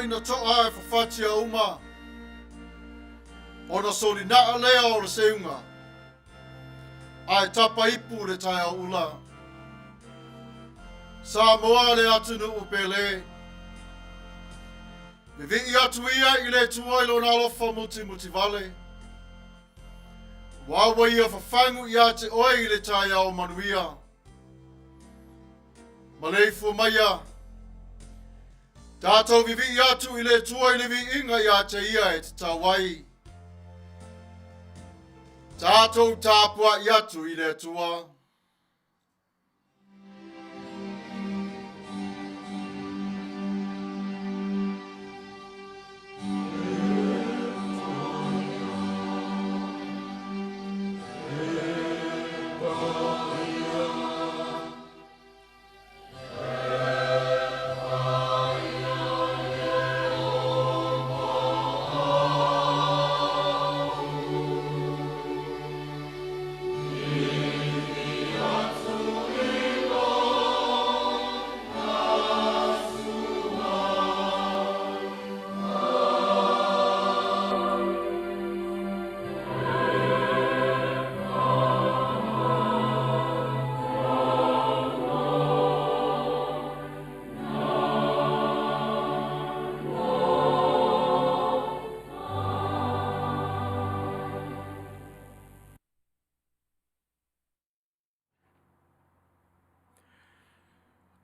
ina to'a e fafatia uma, ona solinaa lea o le seuga, ae tapa ipu le taeao ula. Samoa le atunuu pele. Vivii atu ia i le Atua i lona alofa mutimutivale. Ua ua ia fafagu ia te oe i le taeao manuia. Maleifua maia, tatou vivii atu i le Atua i le viiga ia te ia e tatau ai. Tatou tapuai atu i le Atua.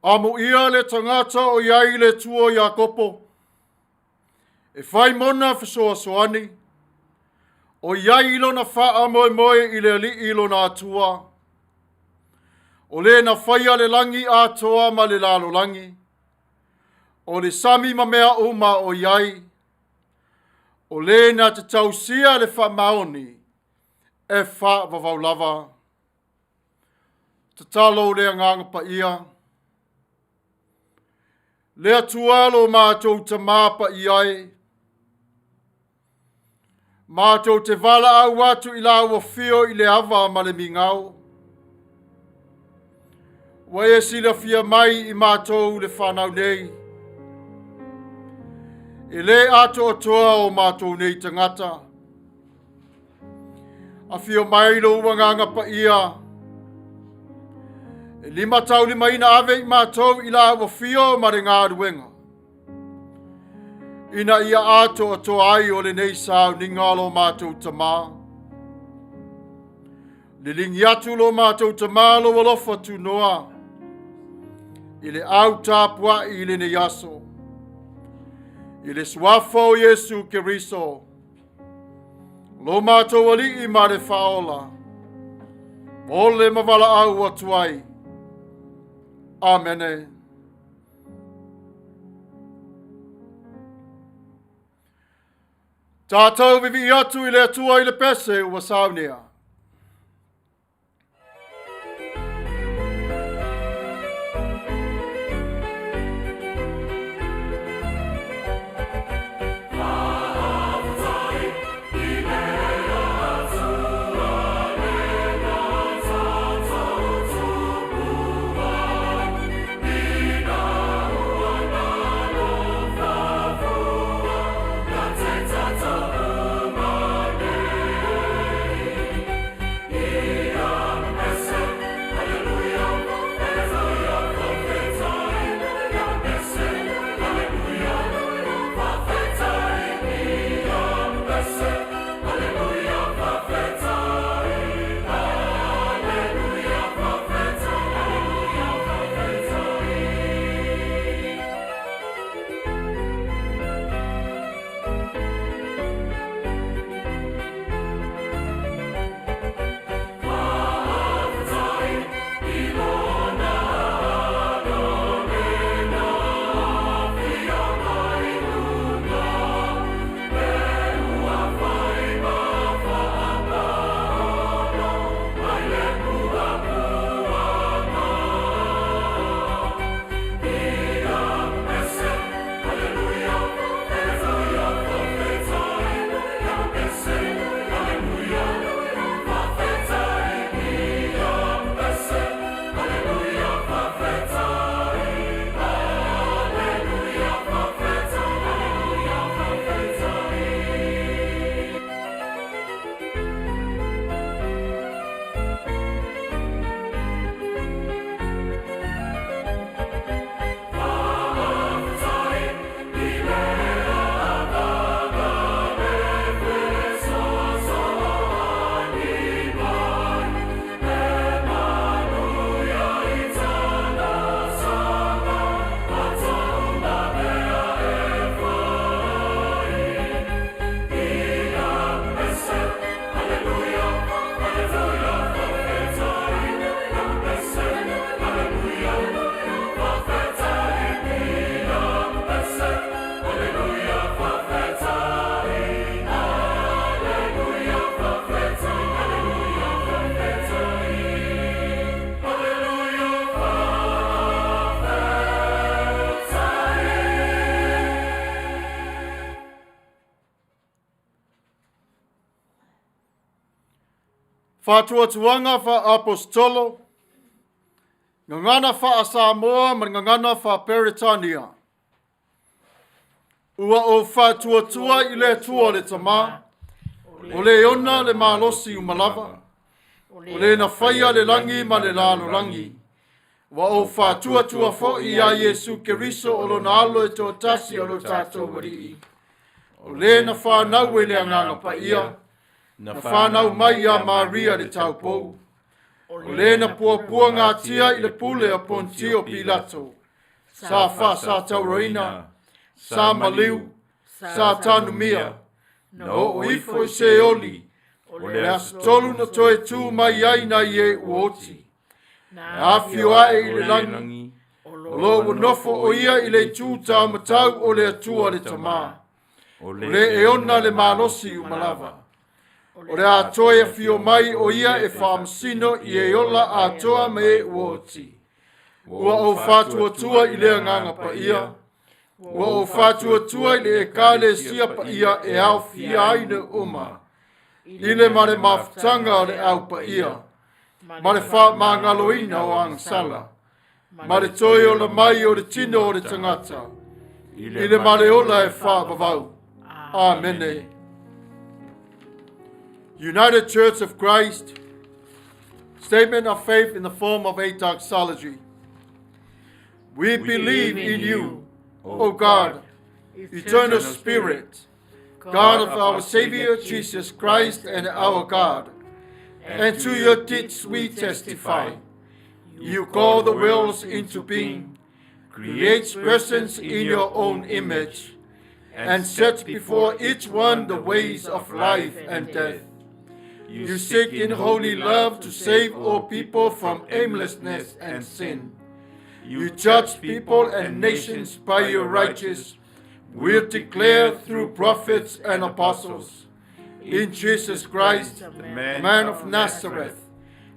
Amuia le tagata o i ai le Atua o Iakopo, e fai mona fesoasoani, o i ai i lona faamoemoe i le Alii lona Atua, o le na faia le lagi atoa ma le lalolagi, o le sami ma mea uma o i ai, o le na te tausia le faamaoni e faavavau lava. Tatalo le Agaga Paia. Le Atua lo matou Tamā Paia e, matou te valaau atu i lau afio i le ava ma le migao. Ua e silafia mai i matou le fanau nei. E le atoatoa o matou nei tagata. Afio mai lou Agaga Paia, e limataulimaina ave i matou i lau afio ma le galuega, ina ia atoatoa ai o lenei sauniga o lo matou Tamā. Liligi atu lo matou Tamā lou alofa tunoa i le au tapuai i lenei aso, i le suafa o Iesu Keriso, Lo matou Alii ma le Faaola, ole ma valaau atu ai. Amene. Tātou vivii atu i le Atua i le pese ua saunia. Faatuatuaga faa-Aposetolo, Gagana faa-Samoa ma le Gagana faa-Peretania. Ua ou faatuatua i le Atua le Tama, o le ona le malosi uma lava, o le na faia le lagi ma le lalolagi. Ua ou faatuatua foi iā Iesu Keriso o lona Alo e toatasi o lo tatou Alii, o le na fanau e le Agaga Paia, na fanau mai iā Maria le taupou, o le na puapuagatia i le pule a Pontio Pilato, sa faasatauraina, sa maliu, sa tanumia, na oo ifo i Seoli, o le aso tolu na toe tu mai ai nai e ua oti, na afio ae i le lagi, o lo o ua nofo o ia i le itu taumatau o le Atua le Tama, o le e ona le malosi uma lava. O le a toe afio mai o ia e faamasino i e ola atoa ma e ua oti. Ua ou faatuatua i le Agaga Paia, ua ou faatuatua i le Ekalesia Paia e aofia ai le uma, i le ma le mafutaga o le Au Paia, ma le faamagaloina o agasala, ma le toe ola mai o le tino o le tagata, i le ma le ola e faavavau. Amene. United Church of Christ, Statement of Faith in the form of a doxology. We believe in you, O God, eternal Spirit, God of our Savior Jesus Christ and our God, and to your deeds we testify. You call the worlds into being, create persons in your own image, and set before each one the ways of life and death. You seek in holy love to save all people from aimlessness and sin. You judge people and nations by your righteous will declare through prophets and apostles. In Jesus Christ, the man of Nazareth,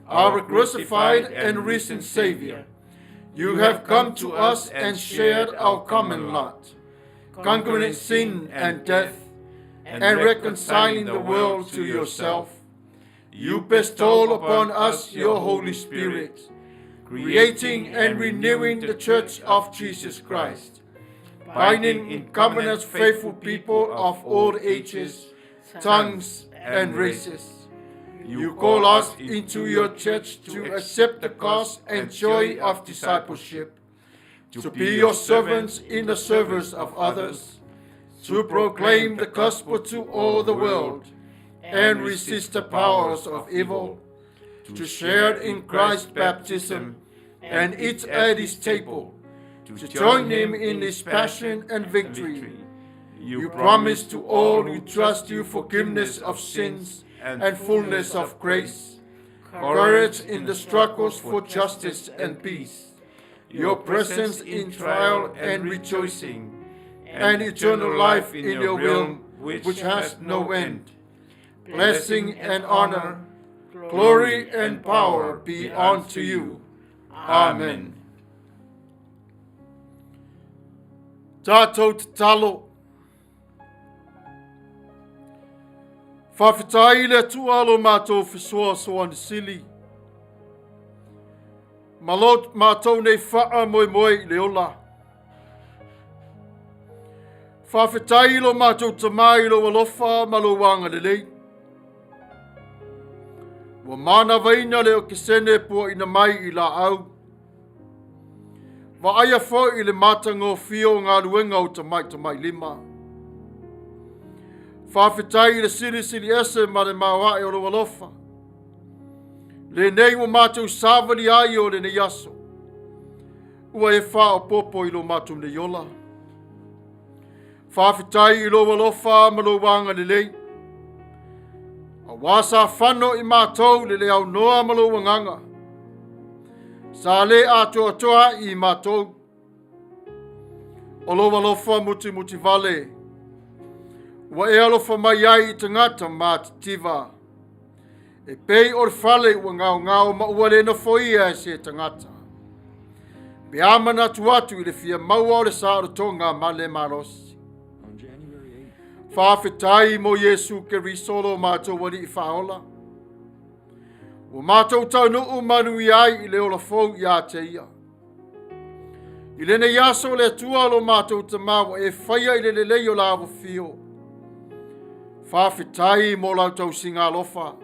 our crucified and risen Savior, you have come to us and shared our common lot, conquering sin and death, and reconciling the world to yourself. You bestow upon us your Holy Spirit, creating and renewing the church of Jesus Christ, binding in covenant faithful people of all ages, tongues, and races. You call us into your church to accept the cost and joy of discipleship, to be your servants in the service of others, to proclaim the gospel to all the world and resist the powers of evil, to share in Christ's baptism and eat at his table, to join him in his passion and victory. You promise to all who trust you forgiveness of sins and fullness of grace, courage in the struggles for justice and peace, your presence in trial and rejoicing, and eternal life in your realm which has no end. Blessing and honor, glory and power be unto you. Amen. Tātou tatalo. Faafetai i le Atua lo matou fesoasoani sili. Ma lo matou nei faamoemoe i le ola. Faafetai i lo matou Tamā i lou alofa ma lou agalelei. Ua manavaina le okesene puaina mai i laau. Vaaia foi i le matagofie o galuega o tamatamailima. Faafetai i le silisili ese ma le maoae o lou alofa. Lenei ua matou savali ai o lenei aso. Ua e faaopoopo i lo matou nei ola. Faafetai i lou alofa ma lou agalelei. Auā sa fano i matou le le aunoa ma lou agaga. Sa le atoatoa ai i matou. O lou alofa mutimuti vale. Ua e alofa mai ai i tagata matitiva. E pei o le fale ua gaogao ma ua le nofoia e se tagata. Pe a manatu atu i le fia maua o le saolotoga ma le malosi. Faafetai mo Iesu Keriso lo matou Alii Faaola. Ua mātou taunuu manuia ai i le ola fou ia te ia. I lenei aso le Atua lo mātou Tamā ua e faia i le lelei o la afio. Faafetai mo lau tausiga alofa.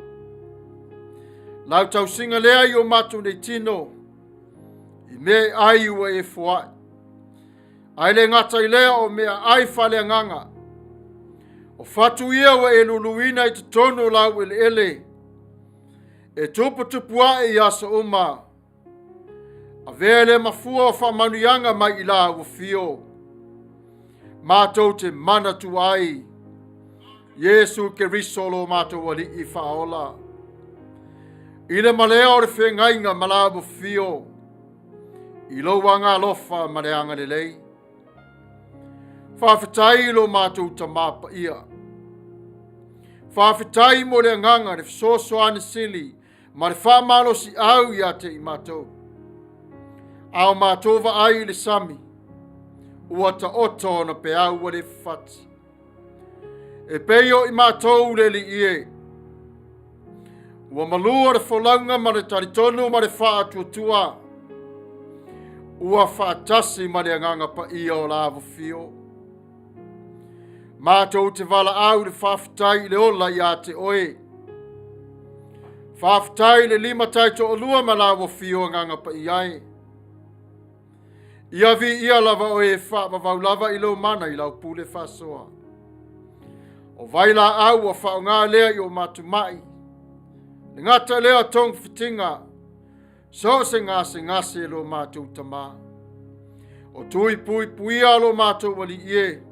Lau tausiga lea i o mātou nei tino, i mea e ai ua e foai. Ae le gata i lea o mea ai faaleagaga. O fatu ia ua e luluina i totonu o lau eleele, e tuputupu ae i aso uma. Avea le mafua o faamanuiaga mai i la ua fio. Mātou te manatu ai, Iesu Keriso lo mātou Alii Faaola. I le malea o le feagaiga ma la ua fio, i lou agaalofa ma le agalelei. Faafetai i lo mātou Tamā Paia. Faafetai mo le agaga le fesoasoani sili ma le faamalosiau ia te i mātou. A o mātou vaai i le sami, ua taoto ona peau ua le fafati. E pei o i mātou le alii e. Ua malua le folauga ma le talitonu ma le faatuatua. Ua faatasi ma le agaga paia o la afofio. Mātou te valaau i le faafetai i le ola ia te oe. Faafetai i le lima tai toalua ma la afofio agaga paia e. Ia viia lava oe e faavavau lava i lou mana i lau pule faasoa. O vai laau ua faaaoga lea i o matou mai. Le gata lea o togafitiga, so o se gasegase e lo matou Tamā. O tui puipuia lo matou Alii e.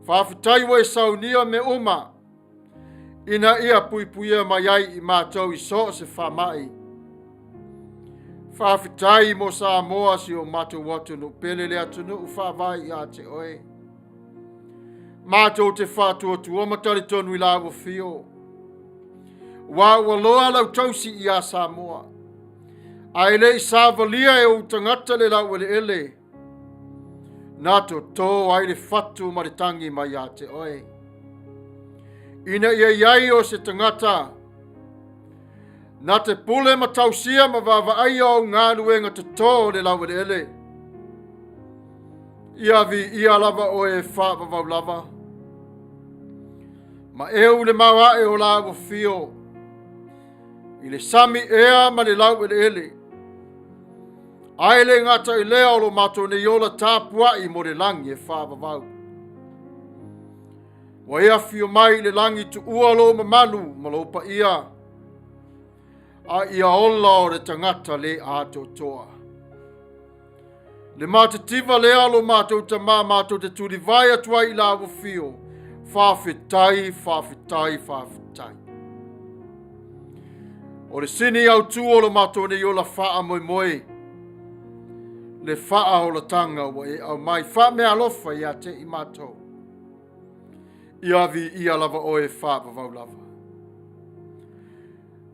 Faafetai ua e saunia mea uma ina ia puipuia mai ai i mātou i so o se faamai. Faafetai mo Samoa si o matou atunuu pele le atunuu faavae ia te oe. Mātou te faatuatua ma talitonu i la ua fio. Ua ua loa lau tausi iā Samoa. Ae le i savalia e ou tagata le laueleele. Na totō ai le fatu ma le tangi mai ia te oe. Ina ia i ai o se tagata, na te pule ma tausia ma vaavaaia ou galuega totō o le laueleele. Ia viia lava oe e faavavau lava. Ma eu le maoae o la ua fio, i le sami ea ma le laueleele. Ae le gata i lea o lo matou nei ola tapuai mo le lagi e faavavau. Ua e afio mai i le lagi tuua lou mamalu ma lou paia, a ia ola o le tagata le atoatoa. Le matitiva lea lo matou Tamā matou te tulivae atu ai i la ua fio, faafetai, faafetai, faafetai. O le sini autū o lo matou nei ola faamoemoe, le faaolataga ua e aumai faameaalofa ia te i matou. Ia viia lava oe e faavavau lava.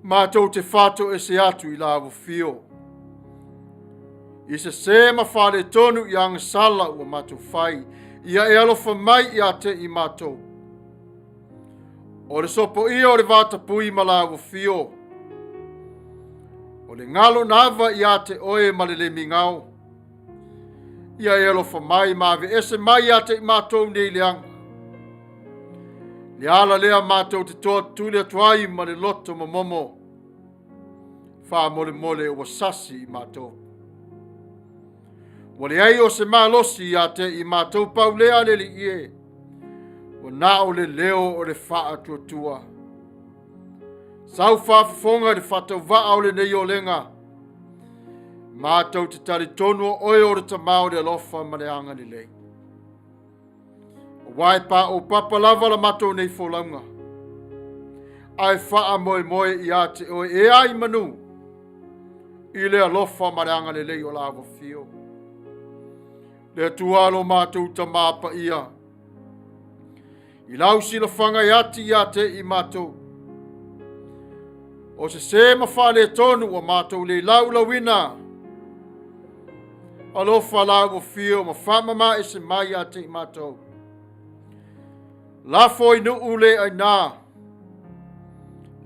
Matou te faatoese atu i la ua fio. I se sē ma faaletonu i agasala ua matou fai, ia e alofa mai ia te i matou. O le sopoia o le vatapuia ma la ua fio. O le galo na ava ia te oe ma le le migao. Ia e alofa mai ma aveese mai ia te i matou nei leaga. Le ala lea matou te toatuli atu ai ma le loto momomo. Faamolemole ua sasi i matou. Ua leai o se malosi ia te i matou pau lea le Alii e. Ua na o le leo o le faatuatua. Sau faafofoga i le faatauvaa o lenei olega. Matou te talitonu o oe o le Tamā o le alofa ma le agalelei. Aua e paopapa lava la matou nei folauga, ae faamoemoe ia te oe e ai manu i le alofa ma le agalelei o la afio. Le Atua lo matou Tamā paia, i lau silafaga e ati ia te i matou. O se sē ma faaletonu ua matou le laulauina. Alofa la ua fio ma faamama ese mai ia te i matou. Lafo i nuu le aina.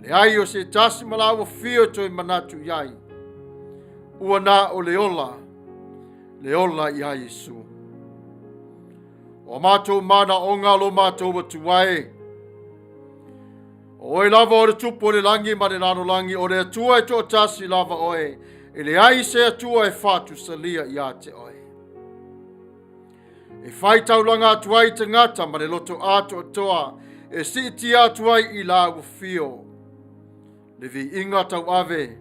Leai o se tasi ma laua fio e toe manatu i ai. Ua na o le ola, le ola ia Iesu. O matou manaoga lo matou Atua e. O oe lava o le tupu o le lagi ma le lalolagi, o le Atua e toatasi lava oe, e leai se Atua e faatusalia ia te oe. E fai taulaga atu ai tagata ma le loto atoatoa, e siitia atu ai i lau afio. Le viiga tauave,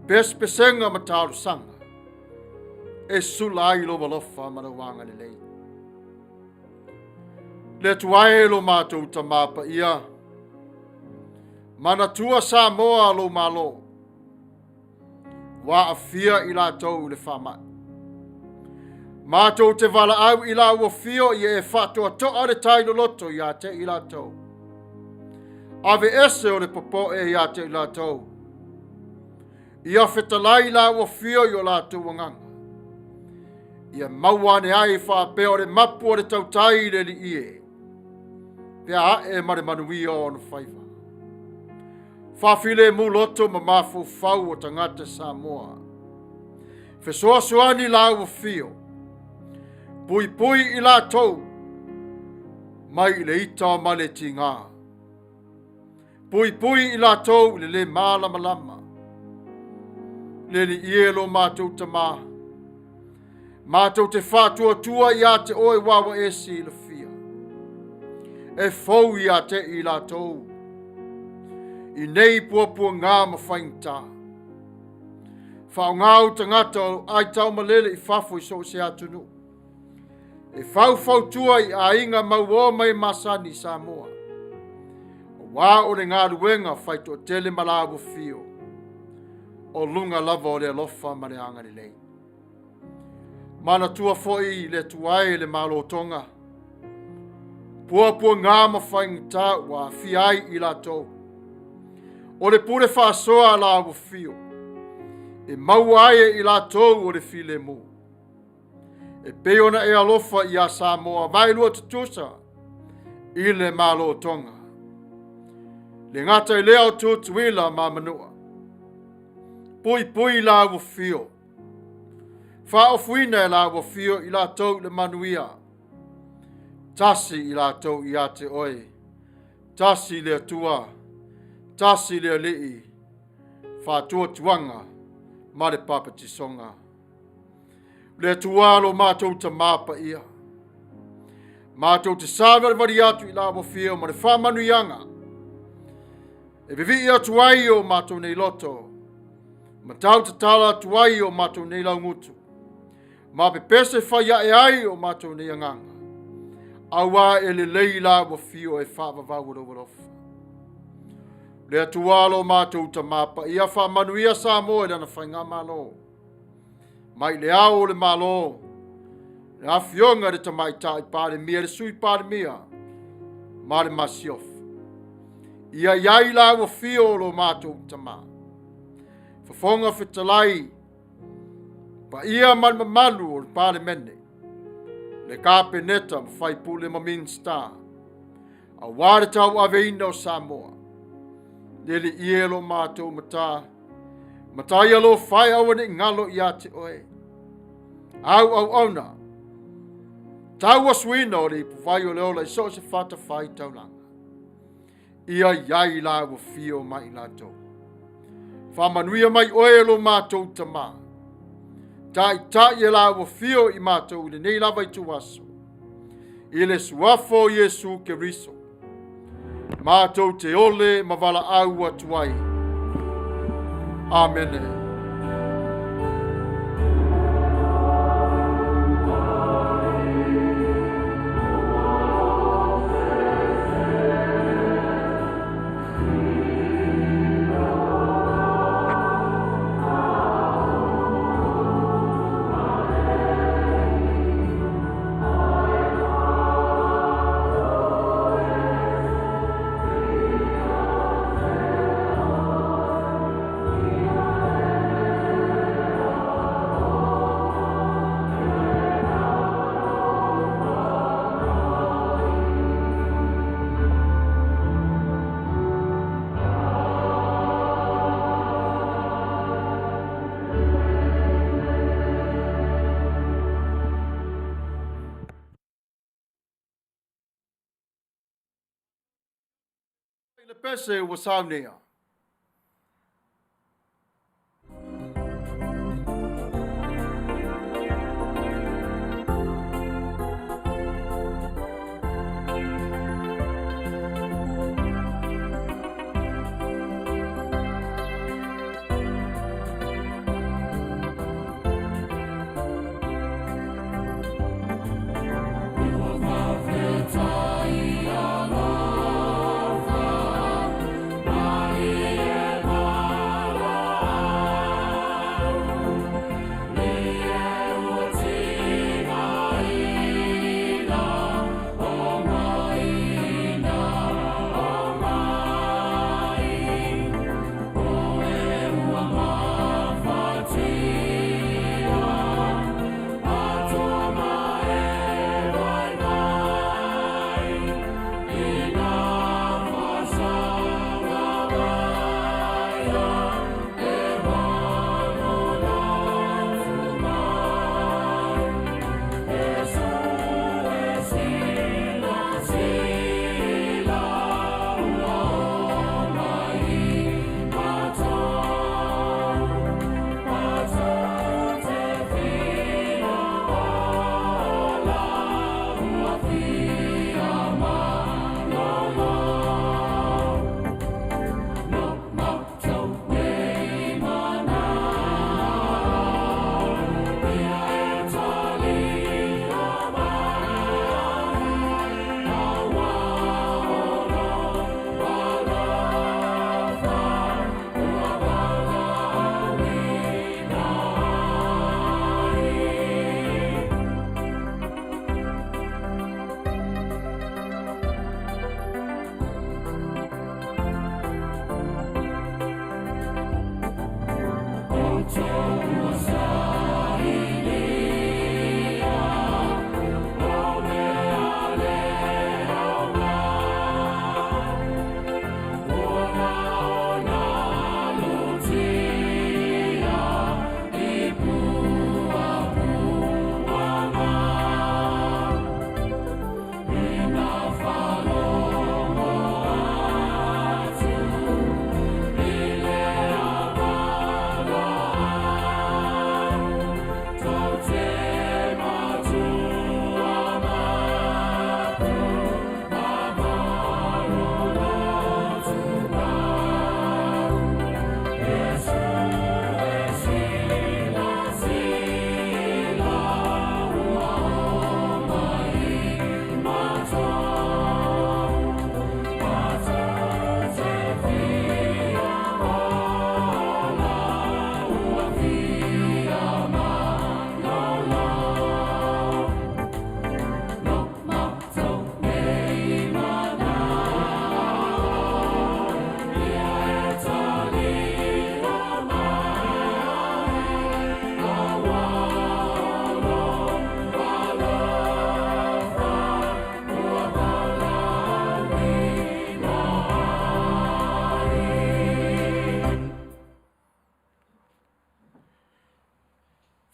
pesepesega ma talosaga, e sula ai lou alofa ma lou agalelei. Le Atua e lo matou Tamā paia, manatua Samoa lou Malo, ua aafia i latou i le faamai. Matou te valaau i lau afio ia e faatoatoa le tai loloto ia te i latou. Ave ese o le popoe ia te i latou. Ia fetalai lau afio i o latou agaga. Ia maua ane ai faapea o le mapu o le tautai i le alii e, pe a ae ma le manuia o ona faiva. Faafilemu loto ma mafaufau o tagata Samoa. Fesoasoani lau afio. Puipui i latou mai i le ita ma le tiga. Puipui i latou i le lē malamalama. Le Alii e lo matou Tamā, matou te faatuatua ia te oe ua ua e silafia. E fou ia te i latou i nei puapuaga ma faigata. Faaaoga ou tagata o aitaumalele i fafo i so o se atunuu. E faufautua i aiga mauo mai masani i Samoa. Aua o le galuega faitoatele ma laua fio, o luga lava o le alofa ma le agalelei. Manatua foi le Atua e le Malo Toga, puapuaga ma faigata ua aafia ai i latou. O le pule faasoa a laua fio, e maua ai e i latou o le filemu. E pei ona e alofa ia Samoa vaelua tutusa i le Malo Toga. Le gata i lea o Tutuila ma Manua, puipui laua fio, faaofuina e laua fio i latou i le manuia, tasi i latou ia te oe, tasi le Atua, tasi le Alii, faatuatuaga ma le papatisoga. Le Atua lo matou Tamā paia, matou te savalivali atu i lau afio ma le faamanuiaga, e vivii atu ai o matou nei loto, ma tau tatala atu ai o matou nei laugutu, ma pepese fai ae ai o matou nei agaga, aua e lelei lau afio e faavavau o lou alofa. Le Atua lo matou Tamā paia, faamanuia Samoa i lana faigamalo. Mai le ao o le Malo, le afioga i le Tamaitai Palemia, le Sui Palemia ma le Masiofo. Ia i ai lau afio o lo matou Tamā. Fofoga Fetalai, paia ma le mamalu o le Palemene, le Kapeneta ma faipule ma Minisita, aua le tauaveina o Samoa. Le Alii e lo matou matā, matai alofa e aua ne i galo ia te oe. Au auauna, tauasuina o le ipuvai o le ola i so o se fatafaitaulaga. Ia i ai lau afio ma i latou. Faamanuia mai oe lo matou Tamā. Taitai e lau afio i matou i lenei lava ituaso. I le suafa o Iesu Keriso, matou te ole ma valaau atu ai. Amene. Pese ua saunia.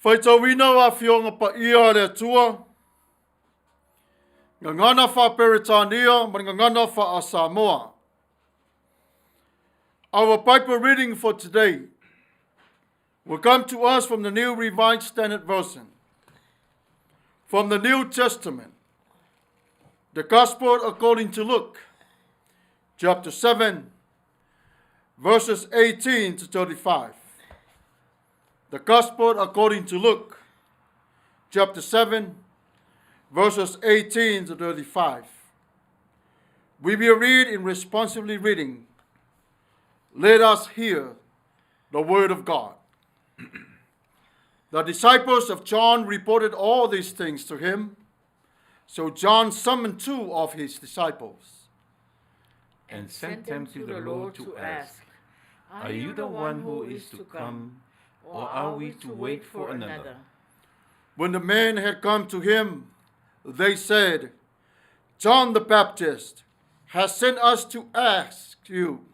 Faitauina o Afioga Paia a le Atua, Gagana Faa-Peretania ma le Gagana Faa-Samoa. Our Bible reading for today will come to us from the New Revised Standard Version, from the New Testament, the Gospel according to Luke, chapter 7, verses 18 to 35. The Gospel according to Luke, chapter 7, verses 18 to 35. We will read in responsively reading. Let us hear the word of God. The disciples of John reported all these things to him. So John summoned two of his disciples and sent them to the Lord to ask, Are you the one who is to come, or are we to wait for another? When the men had come to him, they said, John the Baptist has sent us to ask you,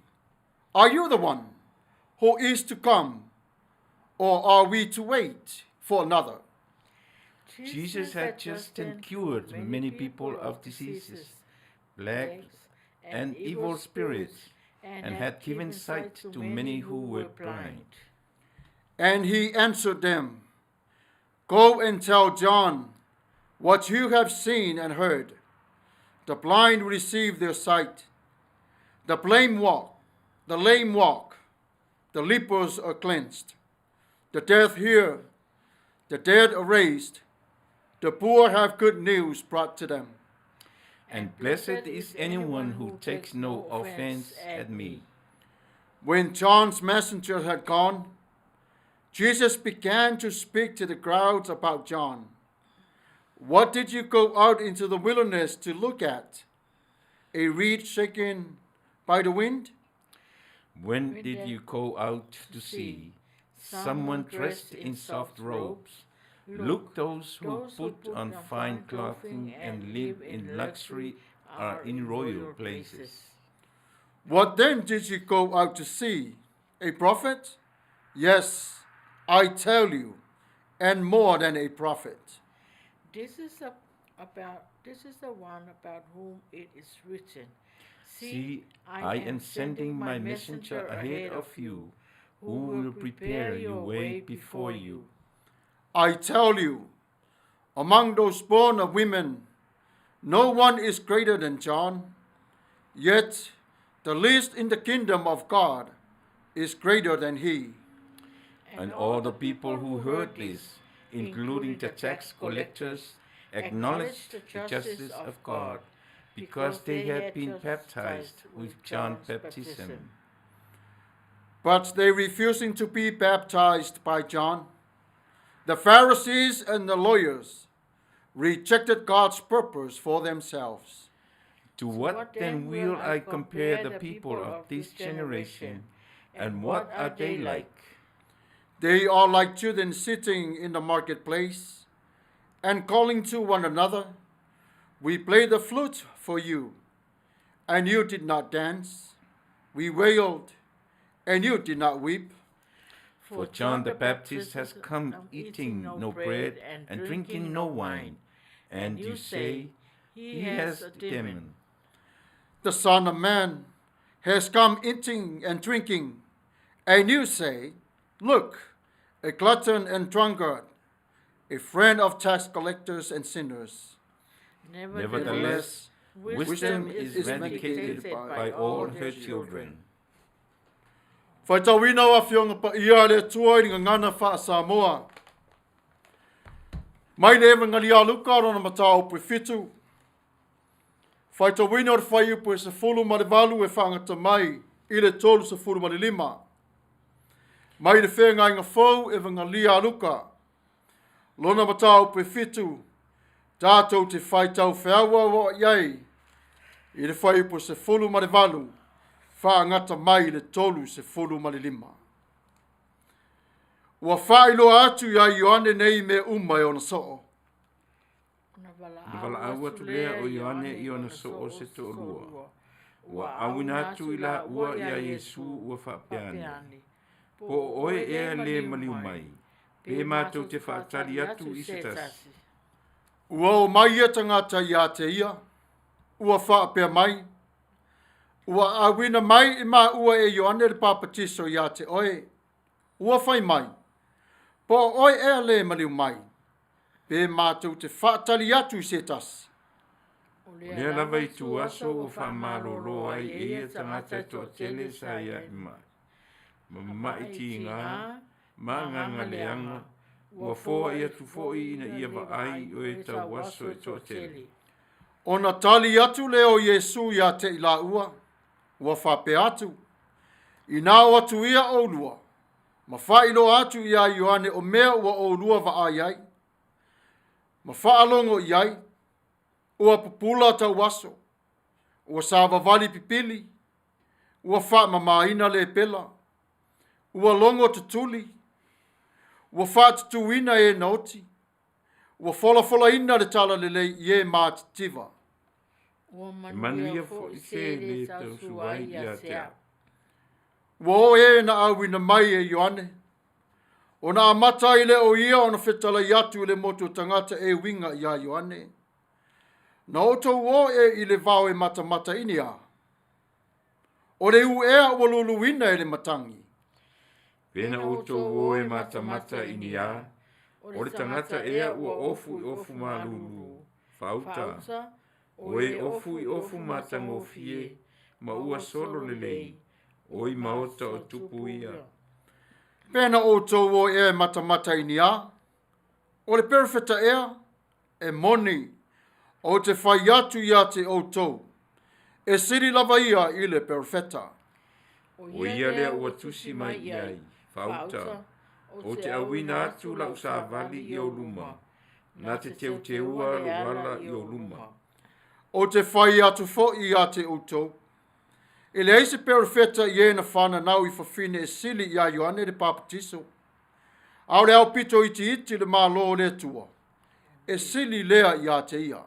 Are you the one who is to come, or are we to wait for another? Jesus had just then cured many people of diseases, plagues, and evil spirits, and had given sight to many who were blind. And he answered them, Go and tell John what you have seen and heard. The blind receive their sight, the lame walk, the lame walk, the lepers are cleansed, the deaf hear, the dead are raised, the poor have good news brought to them. And blessed is anyone who takes no offense at me. When John's messenger had gone, Jesus began to speak to the crowds about John. What did you go out into the wilderness to look at? A reed shaken by the wind? When did you go out to see someone dressed in soft robes? Look, those who put on fine clothing and live in luxury are in royal places. What then did you go out to see? A prophet? Yes, I tell you, and more than a prophet. This is a, about this is the one about whom it is written. See, I am sending my messenger ahead of you, who will prepare your way before you. I tell you, among those born of women, no one is greater than John. Yet the least in the kingdom of God is greater than he. And all the people who heard this, including the tax collectors, acknowledged the justice of God, because they had been baptized with John's baptism. But they refusing to be baptized by John, the Pharisees and the lawyers rejected God's purpose for themselves. To what then will I compare the people of this generation, and what are they like? They are like children sitting in the marketplace and calling to one another, We played the flute for you, and you did not dance. We wailed, and you did not weep. For John the Baptist has come eating no bread and drinking no wine, and you say, He has a demon. The Son of Man has come eating and drinking, and you say, Look, a glutton and drunkard, a friend of tax collectors and sinners. Nevertheless, wisdom is vindicated by all her children. Faitauina o Afioga Paia a le Atua i le gagana faa-Samoa. Mai le Evangalia a Luka lona mataupu e fitu. Faitauina o le fuaiupu e 18 e faagata mai i le 35. Mai le Feagaiga Fou Evangalia a Luka lona mataupu e fitu, tatou te faitau feauaua'i ai i le fuaiupu 18 faagata mai i le 35. Ua faailoa atu iā Ioane nei mea uma e ona soo. Ona valaau atu lea o Ioane i ona soo se toalua, ua auina atu i laua iā Iesu ua faapea ane, Po o oe ea le maliu mai, pe matou te faatali atu i se tasi? Ua omai ia tagata iā te ia, ua faapea mai, Ua auina mai i māua e Ioane le papatiso iā te oe, ua fai mai, Po o oe ea le maliu mai, pe matou te faatali atu i se tasi? O lea lava ituaso ua faamalolo ai e ia tagata e toatele sa ia i mai, ma mama'i tiga, ma agaga leaga, ua foai atu foi ina ia vaai i o e tauaso e toatele. Ona tali atu lea o Iesu iā te i laua, ua faapea atu, Inā o atu ia ʻolua, ma faailoa atu iā Ioane o mea ua ʻolua vaai ai, ma faalogo i ai, ua pupula tauaso, ua savavali pipili, ua faamamaina lepela, ua logo tutuli, ua faatutuina e na oti, ua folafolaina le talalelei i e matitiva. Ua E manuia foi se le tausu ai ia te au. Ua o e na auina mai e Ioane, ona amata ai lea o ia ona fetalai atu i le motu o tagata e uiga iā Ioane. Na outou o e i le vao e matamata i ni a? O le u ea ua luluina e le matagi? Pena outou o e matamata i ni a, o le tagata ea ua ofu i ofu malulu, faauta, o e ofu i ofu matagofie ma ua solo lelei, o i maota o tupu ia. Pena outou o ea e matamata i ni a, o le perofeta ea, e moni, ou te fai atu iā te outou, e sili lava ia i le perofeta. O ia lea ua tusi mai i ai, faauta, ou te auina atu lau savali i ou luma, na te teuteua lou ala i ou luma. Ou te fai atu foi iā te outou, e leai se perofeta i e na fananau i fafine e sili iā Ioane le Papatiso. A o le aupito itiiti i le Malo o le Atua, e sili lea iā te ia.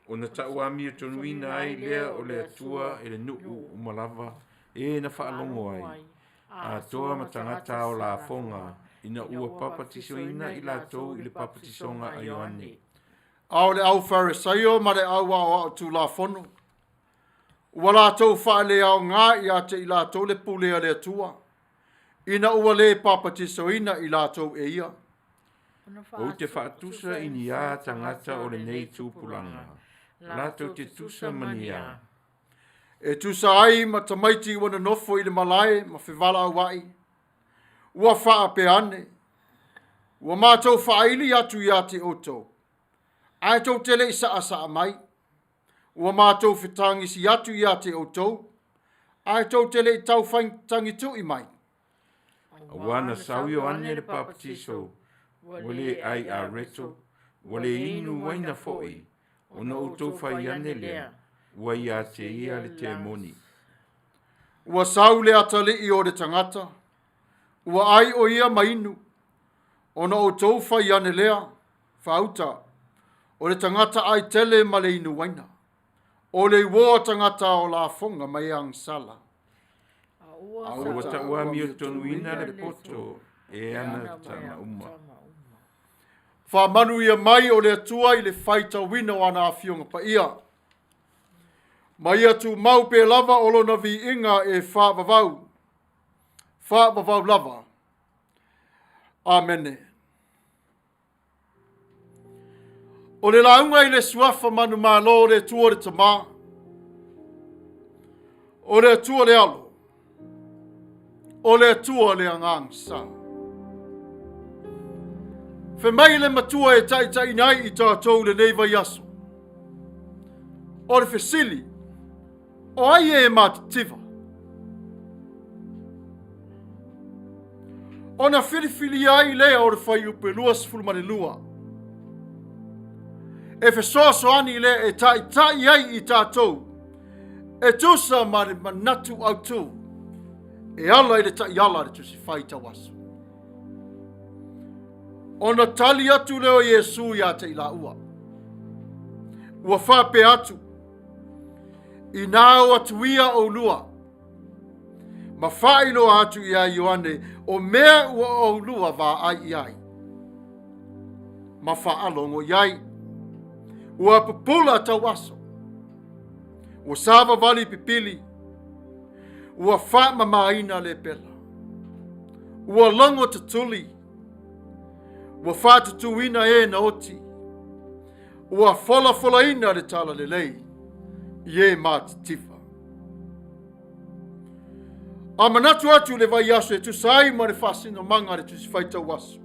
Ona tauamiotonuina ai lea o le Atua e le nuu uma lava e na faalogo ai, atoa ma tagata ao lafoga, ina ua papatisoina i latou i le papatisoga a Ioane. A o le au Farisaio ma le au aoao Tulafono, ua latou faaleaoga iā te i latou le pule a le Atua, ina ua lē papatisoina i latou e ia. Ou te faatusa i ni a tagata o lenei tupulaga, latou te tusa ma ni a. E tusa ai ma tamaiti ua nonofo i le malae ma fevalaua'i, ua faapea ane, Ua matou faaili atu iā te outou, ae tou te le i saasaa mai. Ua matou fetagisi atu iā te outou, ae tou te le i taufaitagitu'i mai. Aua na sau Ioane le Papatiso, ua le ai areto, ua le inu uaina foi, ona outou fai ane lea, ua iā te ia le temoni. Ua sau le atalii o le tagata, ua ai o ia ma inu, ona outou fai ane lea, faauta, o le tagata ai tele ma le inu uaina, o le uo a tagata o lafoga ma e agasala. A ua tauamiotonuina le poto e ana tama uma. Faamanuia mai o le Atua i le faitauina o ana afioga paia. Ma ia tumau pea lava o lona viiga e faavavau, faavavau lava. Amene. O le lauga i le suafa manumalo o le Atua le Tama, o le Atua le Alo, o le Atua le Agaga Sa. Fe mai le matua e taitaiina ai i tatou lenei vaiaso. O le fesili, o ai e matitiva? Ona filifilia ai lea o le fuaiupu e 22 e fesoasoani lea e taitai ai i tatou e tusa ma le manatu autū e ala i le taiala a le Tusi Faitau Aso. Ona tali atu lea o Iesu iā te i laua. Ua faapea atu, inā o atu ia oulua, ma faailoa atu iā Ioane o mea ua oulua vaai i ai, ma faalogo i ai. Ua pupula tauaso, ua savavali pipili, ua faamamaina le pela, ua logo tutuli, ua faatutuina e na oti, ua folafolaina le talalelei i e matitiva. A manatu atu le vaiaso e tusa ai ma le faasinomaga a le Tusi Faitau Aso.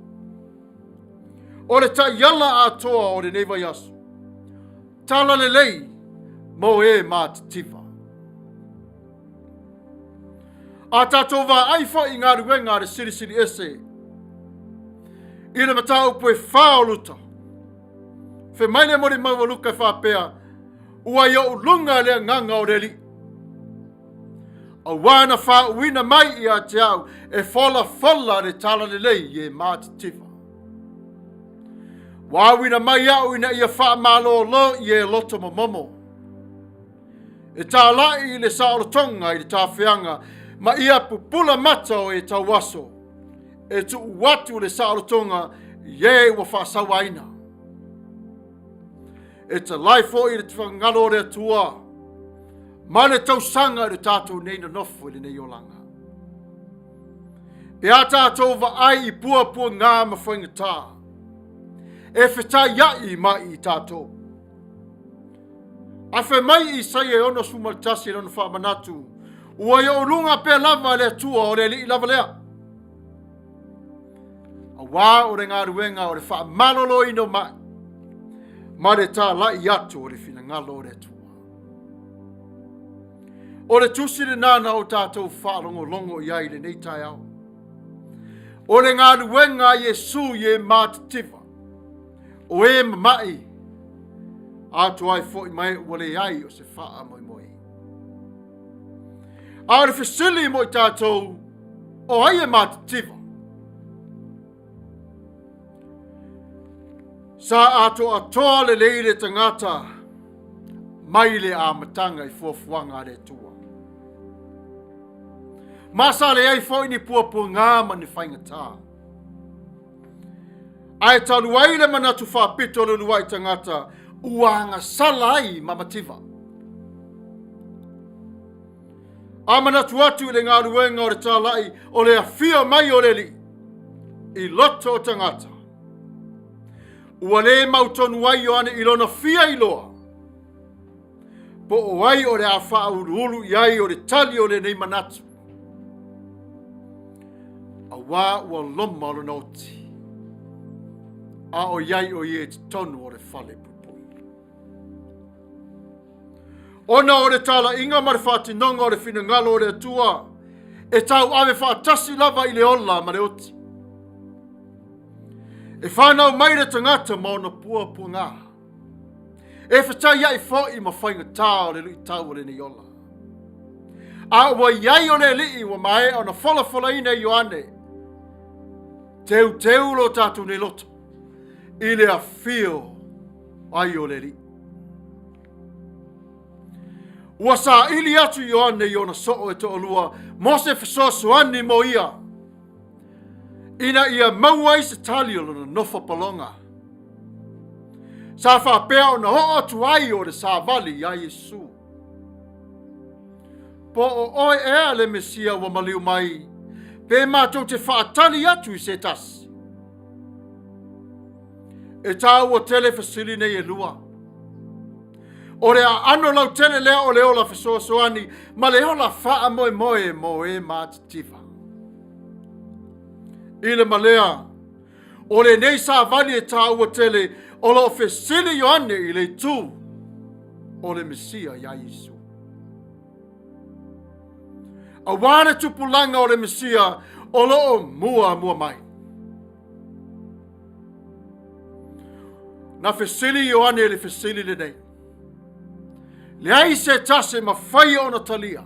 O le taiala atoa o lenei vaiaso, talalelei mo e matitiva. A tatou vaai foi i galuega a le Silisili Ese i le mataupu e fā o Luta, fe mai le molimau a Luka e faapea, ua i ou luga le agaga o le Alii. Auā na faauuina mai ia te au e folafola le talalelei i e matitiva. Ua auina mai au ina ia faamalōlō i e loto momomo. E tālaʻi i le saolotoga i le tafeaga ma ia pupula mata o e tauaso. E tuu atu le saolotoga i e ua faasauaina. E talai foi i le fagalo o le Atua. Ma le tausaga i le tatou nei nonofo i lenei olaga. Pe a tatou vaai i puapuagā ma faigata, e fetaiai mai i tatou. A fai mai Isaia e 61 i lona faamanatu, ua i ou luga pea lava le Atua o le Alii lava lea. Auā o le galuega o le faamaloloina o mai, ma le talai atu o le finagalo o le Atua. O le tusi lena na o tatou faalogologo i ai i lenei taeao. O le galuega a Iesu i e matitiva, o e mama'i, atoa ai foi ma e ua leai o se faamoemoe. A o le fesili mo i tatou, o ai e matitiva? Sa atoatoa lelei le tagata mai le amataga i fuafuaga a le Atua. Ma sa leai foi ni puapuagā ma ni faigatā. Ae talu ai le manatu faapito o le uluai tagata ua agasala ai ma mativa. A manatu atu i le galuega o le talai o le afio mai o le Alii i loto o tagata, ua le mautonu ai Ioane i lona fia iloa po o ai o le a faauluulu i ai o le tali o lenei manatu, auā ua loma lona oti, a o i ai o ia i totonu o le fale puipui. Ona o le talaiga ma le faatinoga o le finagalo o le Atua, e tauave faatasi lava i le ola ma le oti. E whanau mai le tagata ma ona puapuagā. E fetaiai foi ma faigatā o le luitau o lenei ola. A ua i ai o le Alii ua maea ona folafolaina e Ioane, teuteu lo tatou nei loto i le afio ai o le Alii. Ua saili atu Ioane i ona soo e toalua mo se fesoasoani mo ia, ina ia maua ai se tali o lona nofo paloga. Sa faapea ona oo atu ai o le savali iā Iesu. Po o oe ea le Mesia ua maliu mai, pe matou te faatali atu i se tasi? E tāua tele fesili nei e lua. O le aano lautele lea o le ola fesoasoani ma le ola faamoemoe mo e matitiva. I le malea, o lenei savali e tāua tele o lo o fesili Ioane i le itu o le Mesia iā Iesu. Auā le tupulaga o le Mesia o lo o muamua mai. Na fesili Ioane i le fesili lenei. Leai se tasi e mafai ona talia,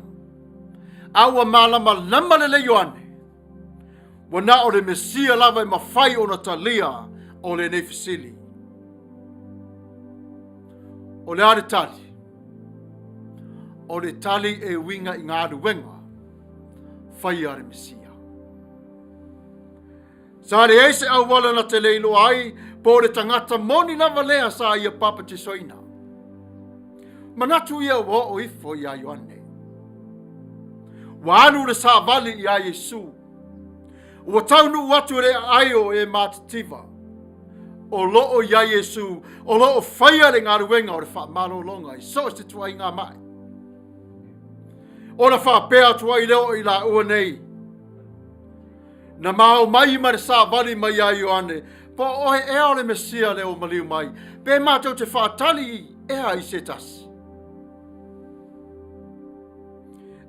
a ua malamalama lelei Ioane, ua na o le Mesia lava e mafai ona talia o lenei fesili. O le a le tali? O le tali e uiga i galuega faia a le Mesia. Sa leai se auala na te le iloa ai po o le tagata moni lava lea sa ia papatisoina. Manatu ia ua oo ifo iā Ioane. Ua alu le savali iā Iesu. Ua taunuu atu i le aai o e matitiva. O lo o iā Iesu, o lo o faia le galuega o le faamalologa i so o se tuaiga mai. Ona faapea atu ai lea o i laua nei, Na mao mai ma le savali mai iā Ioane, po o oe ea o le Mesia lea ua maliu mai, pe matou te faatali ea i se tasi?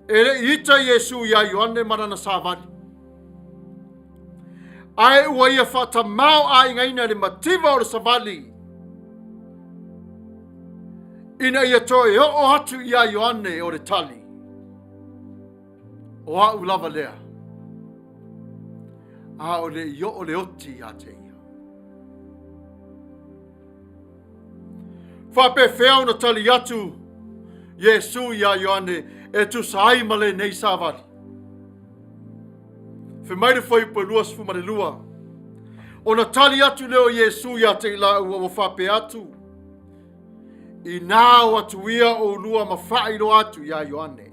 E le i ita Iesu iā Ioane ma lana savali. Ae ua ia faatamaoaigaina le mativa o le savali ina ia toe oo atu iā Ioane o le tali. O a'u lava lea, a o le i oo le oti iā te ia. Faapefea ona tali atu Iesu iā Ioane e tusa ai ma lenei savali? Fai mai le fuaiupu e 22, Ona tali atu lea o Iesu iā te i lāua ua faapea atu, Inā o atu ia ʻolua ma faailoa atu iā Ioane.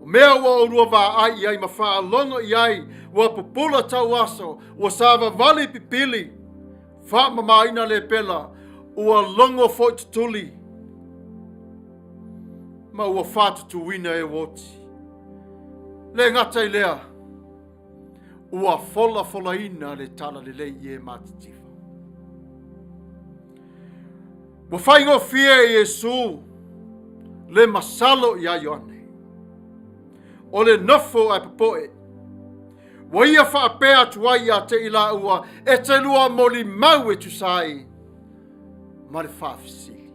O mea ua ʻolua vaai i ai ma faalogo i ai, ua pupula tauaso, ua savavali pipili, faamamaina lepela, ua logo foi tutuli, ma ua faatutuina e uoti. Le gata i lea, ua folafolaina le tala lelei i e matitiva. Ua faigofie e Iesū le masalo iā Ioane. O le nofo ae popoe. Ua ia faapea atu ai ia te i lāua e te lua molimau e tusa ai ma le faafesili.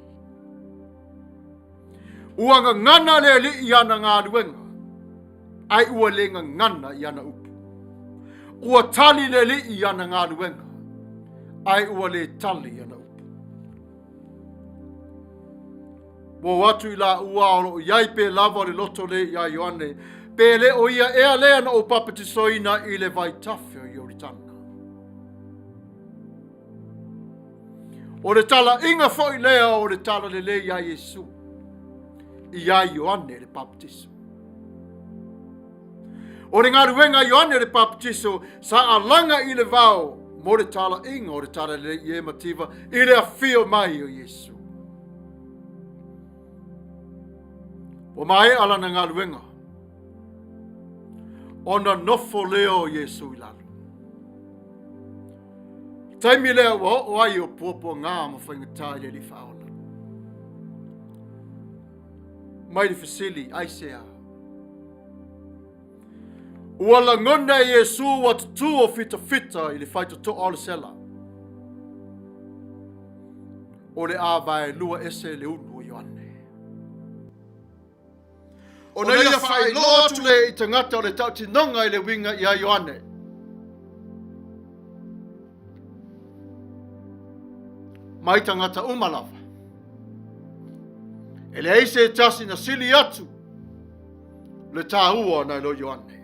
Ua gagana le Alii i ana galuega, ae ua le gagana i ana upu. Ua tali le Alii i ana galuega, ae ua le tali i ana upu. Ua o atu i laua o loo i ai pe lava o le loto le iā Ioane, pe le o ia ea lea na ou papatisoina i le vaitafe o Ioritana. O le talaiga foi lea o le tala lelei iā Iesu, iā Ioane le Papatiso. O le galuega a Ioane le Papatiso sa alaga i le vao mo le talaiga o le tala lelei i e mativa i le afio mai o Iesu. Ua maea lana galuega ona nofo lea o Iesu i lalo. Taimi lea ua oo ai o puapuaga ma faigata i le Alii Faaola. Mai le fesili, aisea? Ua lagona e Iesu ua tutū o fitafita i le faitotoa o le sela. O le a vaelua ese le ulu o Ioane. Ona ia faailoa atu lea i tagata o le tautinoga i le uiga iā Ioane. Mai tagata uma lava. E leai se tasi na sili atu le tāua nai lo Ioane.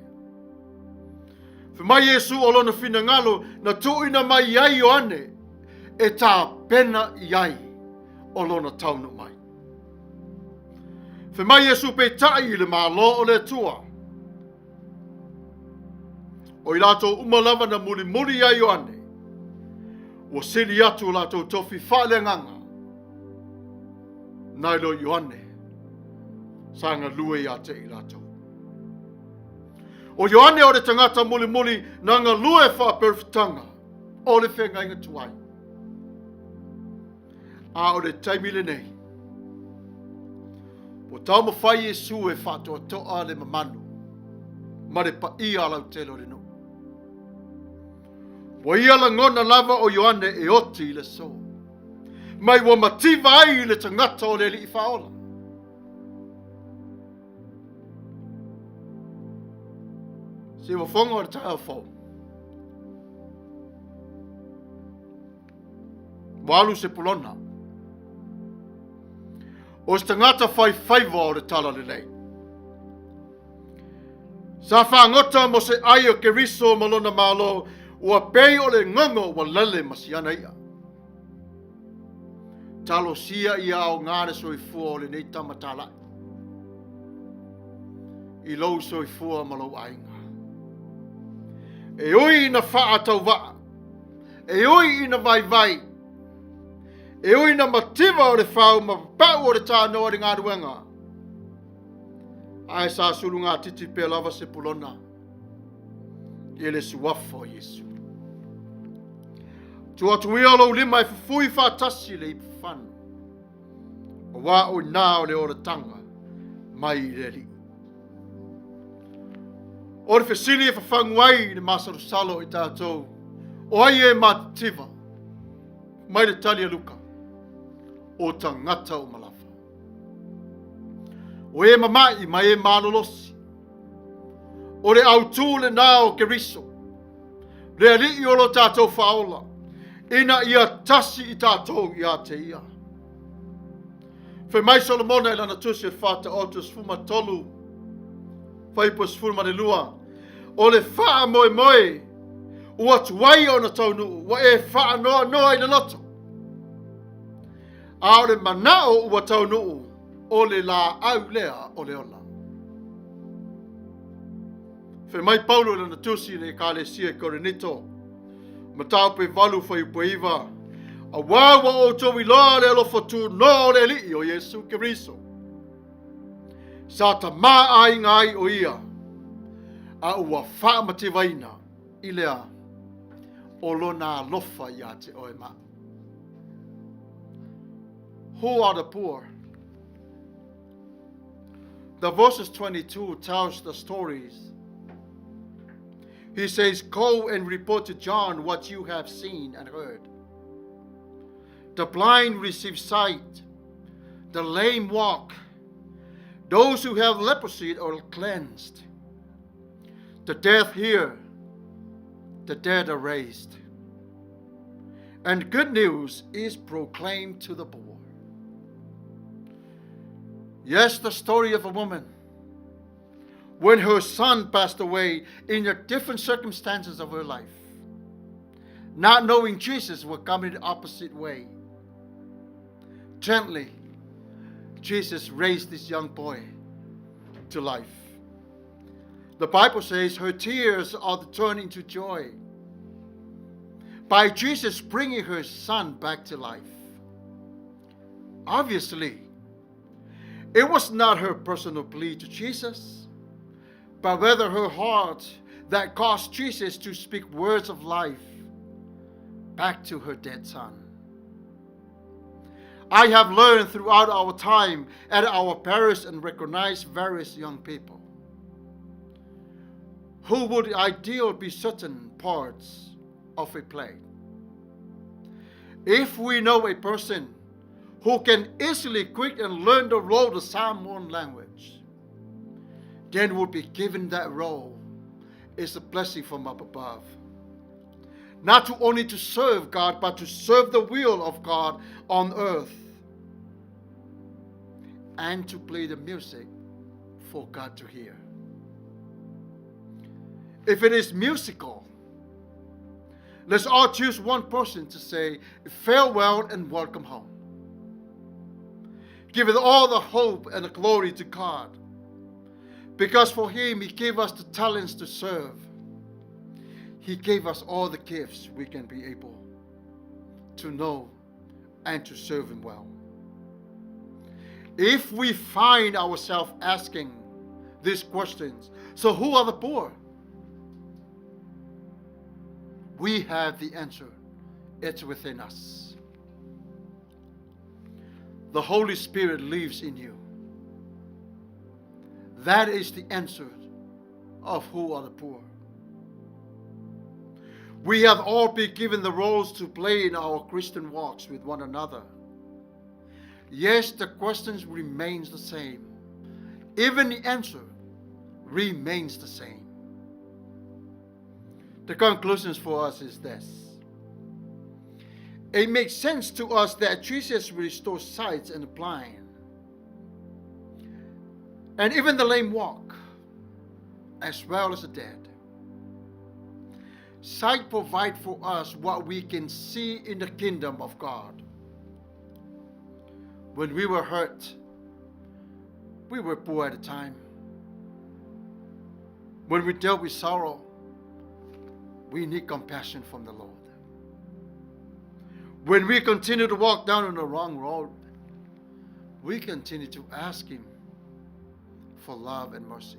Fai mai Iesu o lona finagalo na tuuina mai ai Ioane e tapena i ai o lona taunuu mai. Fai mai Iesu peitai i le Malo o le Atua. O i latou uma lava na mulimuli iā Ioane, ua sili atu o latou tofi faaleagaga nai lo Ioane sa galue ia te i latou. O Ioane o le tagata mulimuli na galue faaperofitaga o le feagaiga tuai. A o le taimi lenei, ua taumafai Iesu e faatoatoa le mamalu ma le paia lautele o le nuu. Ua ia lagona lava o Ioane e oti i le aso, mai ua mativa ai le tagata o le Alii Faaola. Siufofoga o le taeao fou. Ua alu Sepulona. O se tagata faifaiva o le tala lelei. Sa fagota mo se ai o Keriso ma lona malo, ua pei o le gogo ua lele ma siana ia. Talosia ia aoga le soifua o lenei tama talai i lou soifua ma lou aiga. E ui ina faatauvaa E ui ina vaivai, e ui ina mativa o le fau ma papau o le tānoa i le galuega, ae sa sulugatiti pea lava Sepulona i le suafa o Iesu. Tuu atu ia lou lima e fufui faatasi le ipufanu, auā o i nā o le olataga mai i le Alii. O le fesili e fafagu ai le masalosalo i tatou, o ai e matitiva? Mai le tali a Luka, o tagata uma lava. O e mama'i ma e malolosi. O le autū lenā o Keriso, le Alii o lo tatou faaola, ina ia tasi i tatou ia te ia. Fai mai Solomona i lana tusi o le Faataoto 13, fuaiupu 12, o le faamoemoe ua tuai ona taunuu, ua e faanoanoa i le loto. A o le manaʻo ua taunuu, ʻo le lāʻau lea o le ola. Fai mai Paulo i lana tusi i le Ekalesia i Korinito, Mataupu e 8 fuaiupu e 9, Auā ua outou iloa le alofa tunoa o le Alii o Iesu Keriso. Sa tamaʻaiga ai ʻo ia, a ua faamativaina i le a? O lona alofa iā te oe ma a'u. Who are the poor? The verses 22 tells the stories. He says, Go and report to John what you have seen and heard. The blind receive sight, the lame walk, those who have leprosy are cleansed, the deaf hear, the dead are raised, and good news is proclaimed to the poor. Yes, the story of a woman when her son passed away in the different circumstances of her life, not knowing Jesus was coming the opposite way. Gently, Jesus raised this young boy to life. The Bible says her tears are turned into joy by Jesus bringing her son back to life. Obviously, it was not her personal plea to Jesus, but rather her heart that caused Jesus to speak words of life back to her dead son. I have learned throughout our time at our parish and recognized various young people who would ideally be certain parts of a play. If we know a person who can easily quick and learn the role of the Samoan language, then would be given that role is a blessing from up above. Not to only to serve God, but to serve the will of God on earth and to play the music for God to hear. If it is musical, let's all choose one person to say farewell and welcome home. Give it all the hope and the glory to God. Because for Him, He gave us the talents to serve. He gave us all the gifts we can be able to know and to serve Him well. If we find ourselves asking these questions, so who are the poor? We have the answer. It's within us. The Holy Spirit lives in you. That is the answer of who are the poor. We have all been given the roles to play in our Christian walks with one another. Yes, the questions remains the same. Even the answer remains the same. The conclusions for us is this. It makes sense to us that Jesus restores sight and the blind, and even the lame walk, as well as the dead. Sight provides for us what we can see in the kingdom of God. When we were hurt, we were poor at the time. When we dealt with sorrow, we need compassion from the Lord. When we continue to walk down on the wrong road, we continue to ask Him for love and mercy.